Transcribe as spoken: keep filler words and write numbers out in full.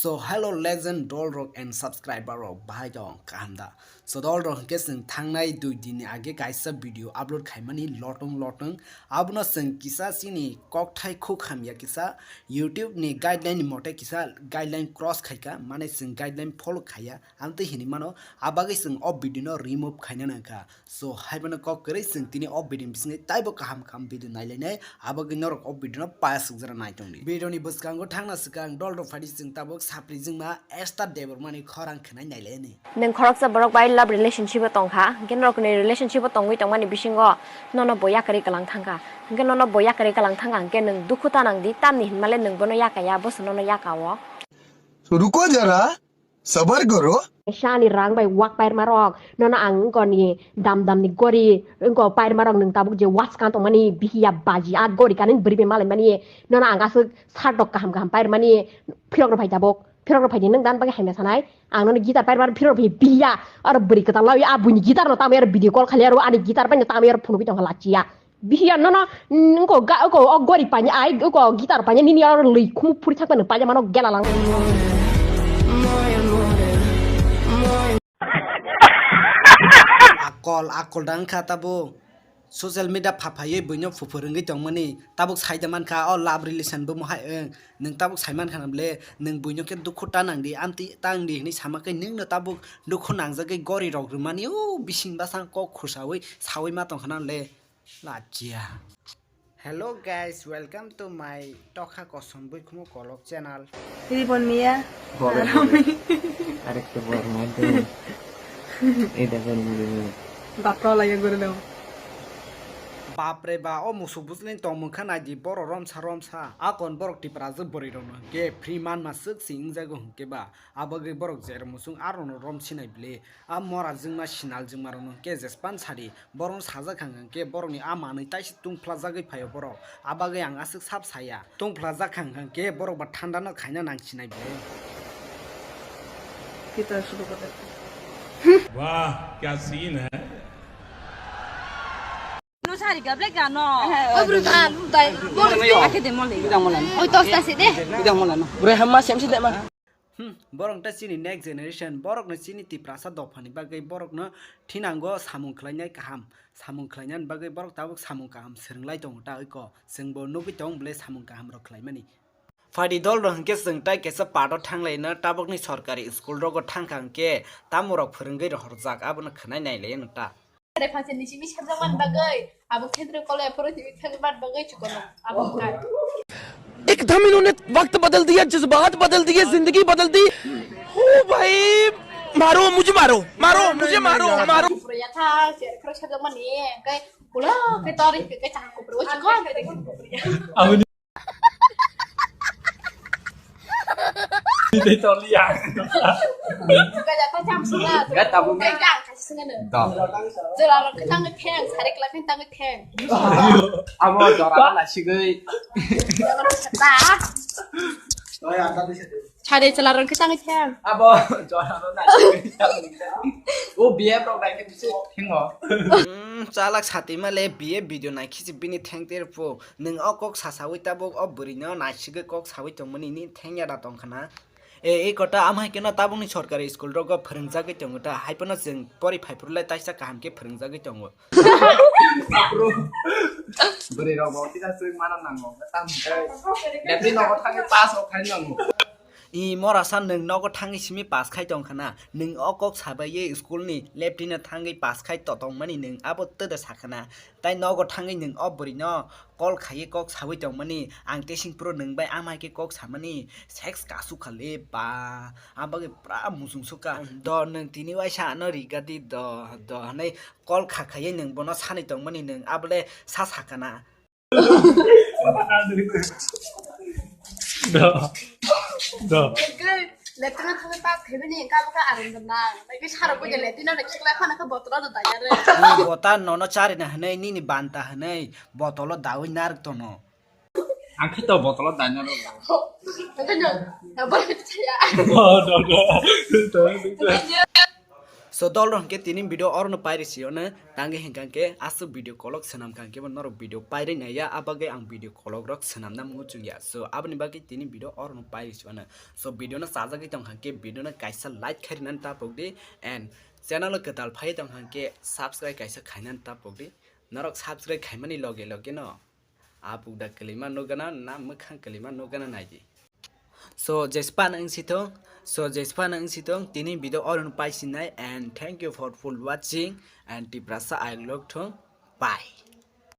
So hello legend dol rok and subscriber rok, bahai tong kaham da? So dol rok hwnkhe chwng thangnai dui din ni age kaisa video upload khaimani lotong lotong, abono chwng kisa chini kokthai khuk hamya kisa YouTube ni guideline ni mote kisa guideline cross khaika, mane chwng guideline follow khaiya, amtwi hinwi mano, abagwi chwng o video no remove khaina nangkha. So, haiphano kok kwrwi chwng tini o video ni bisingtwi taibo kaham kaham video nailainai, abagwi norok o video no payasukjak nai tongdi. Video ni bwskango thangna swkang dol rok phaidi chwng tabuk sapri jwngma Esther Debbarma ni khorang khwnai nailaini. Nwng khoroksa borok bai love relationship o tongkha, hwnkhe norokni relationship o tongwi tongmani bisingo nono bo yakarwi kwlang thangkha, hwnkhe nono bo yakarwi kwlang thangkha hwnkhe nwng dukhu ta nangdi, tamni hinmale nwng bono yakaya, boso nono yakao. रुको जरा, सबर करो। Sani rang bai wak pairma rok, nono ang wngkoni dam dam ni gori, wngko pairma rok nwng tabuk je watch kan tongmani bihiya baji a gori kanwi bwrwi bai malai mani, nono ang aswk sardok kaham kaham pairmani phirok rok phai tabuk, phirok rok phai di nwng dan bagwi hamya sanai, ang nono guitar pairma phirok rok phai bihiya, aro bwrwi kwtal lawi a buini guitar no tamwi aro video call khali aro ani guitar bai no tamwi aro phunugwi tongkha lachiya. Bihiya nono, mm, ko ga, ko o gori pani ai, ko guitar pani nini aro lwi khumu phuri thakmani paja mano gela lang. Akol, akol dang kha tabo. Social media phaphaiwi buino phuphu rwngwi tongmani. Tabuk saida mankha o love relation bo mohai wng. Nwng tabuk sai mankha na bole, nwng buino khe dukhu ta nangdi, amtwi ta wngdi hinwi sama khe nwngno tabuk dukhu nangjagwi gori rok rwmani o bising bwsang kok khusawi sawi ma tongkha na le. Lachia. Hello guys, welcome to my Tokha Kosom Buikhumu Kolok channel. Ribon Mia. Bor, bor. Arekta bor, madu. Ida bor, madu. Bapra laya gori dong. Bapre ba, o musuk bwswlwini tongmung kha naidi borok romsa romsa. Akon borok Tiprajwk bwrwi rokno hwnkhe free manma swk si wngjago hwnkhe ba. Abagwi borok jera musung arokno rom sinai bile. A mora jwngma sinal jwngma rokno hwnkhe jespan sadi. Borokno sajak kha hwnkhe borokni a manwi taisa tungphlajagwi phaio borok. Abagwi ang aswk sap saya. Tungphlajak kha hwnkhe borok ba thanda no khaina nang sinai bile. Kita sudo kata. वाह, क्या सीन है। No sari gablek gano. Obru ga lutai. Ake de mole. Oi tosta se de. Bre hamma semsi de ma. Hmm, borok ta chini next generation, borokno chini Tiprasa dophani bagwi borokno thinango samung khlainai kaham, samung khlainani bagwi borok tabuk samung kaham swrwnglai tongo ta oiko, chwngbo nugwi tong bwle samung kaham rok khlaimani. Phaidi dol rok hwnkhe chwng tai kaisa pato thanglaina tabukni sorkari school rogo thangkha hwnkhe tamorok phwrwngwi rohorjak abono khwnai nailaino ta. Reference ni simi sabjak man bagwi, abo khendro kole phoro simi khendro man bagwi chukon abo kai. एकदम इन्होंने वक्त बदल दिया, जज्बात बदल दिए, जिंदगी बदल दी। ओ भाई, मारो, मुझे मारो, मारो, मुझे मारो, मारो। Pura ya tha, se khoro sabjak man ni, kai pula kai tori kai tang ko pura chukon kai. Aboni Ini toli ya. Suka jatuh jam suka. Enggak, tabung. Enggak, kasih sengaja. Dah. Jelarong ketang keng, sarik lagi ketang keng. Amo jorang lah sih gue. Jangan kata. Oh ya, tadi sih. Chade jelarong ketang keng. Abo jorang lah sih gue. Oh, biar dong naik ke sih. Tengok. Hmm, chalak sati male biye video naikhe se bini thengter phu. Nwng o kok sasawi tabuk o bwrwino naisigwi kok sawi tongmani nini thengya da tongkhana. E, e kota amhai keno tabukni sorkari school rogo phwrwngjagwi tongo ta, haiphano chwng pori phaiphuru lai taisa kaham khe phwrwngjagwi tongo. Bwrwi rok bo kisa chwng mana nango, tam hwnkhe. Lepri nogo thangwi pass rok khai nango. I morasa nwng nogo thangwi simi pass khai tongkhana, nwng o kok sabaiwi school ni lepri no thangwi pass khai totongmani nwng abo twda sakhana. Tai nogo thangwi nwng o bwrwino call khaiwi kok sawi tongmani, ang tesing pro nwng bai amai khe kok samani sex kasu khale ba, abagwi pura muchung suka. Do nwng tini waisa ano rigadi do, do hwnwi call kha khaiwi nwng bono sanwi tongmani nwng abole sa sakana. Do. Do. Letrina thangwi pass khaibini, engka bwkha aram da nang. Nai khe sarok bwkha letrina da khikla phano khe botolo da dayare. Bota nono charina hwnwi, nini banta hwnwi, botolo dawi narwk tono. Ang khe to botolo daina rw. Engkhe no, na botolo chaya. Do, do, do. Do, do, do. To dol rok hwnkhe tini video oro no pairi si ono, tangwi hinkha khe aswk video kolok swnam kha khe bo norok video pairi naiya, abagwi ang video kolok rok swnamna muchungya. So aboni bagwi tini video oro no pairi si ono. So video no chajagwi tong kha khe video no kaisa like khairina tapok di, and channel o kwtal phai tong kha khe subscribe kaisa khaina tapok di. Norok subscribe khaimani loge loge no apuk da kwlwima nugana na mwkhang kwlwima nugana naidi. So jespa nang sithong, so jespa nang sithong tini video oro no paisinai, and thank you for full watching, and Tiprasa I love thong. Bye.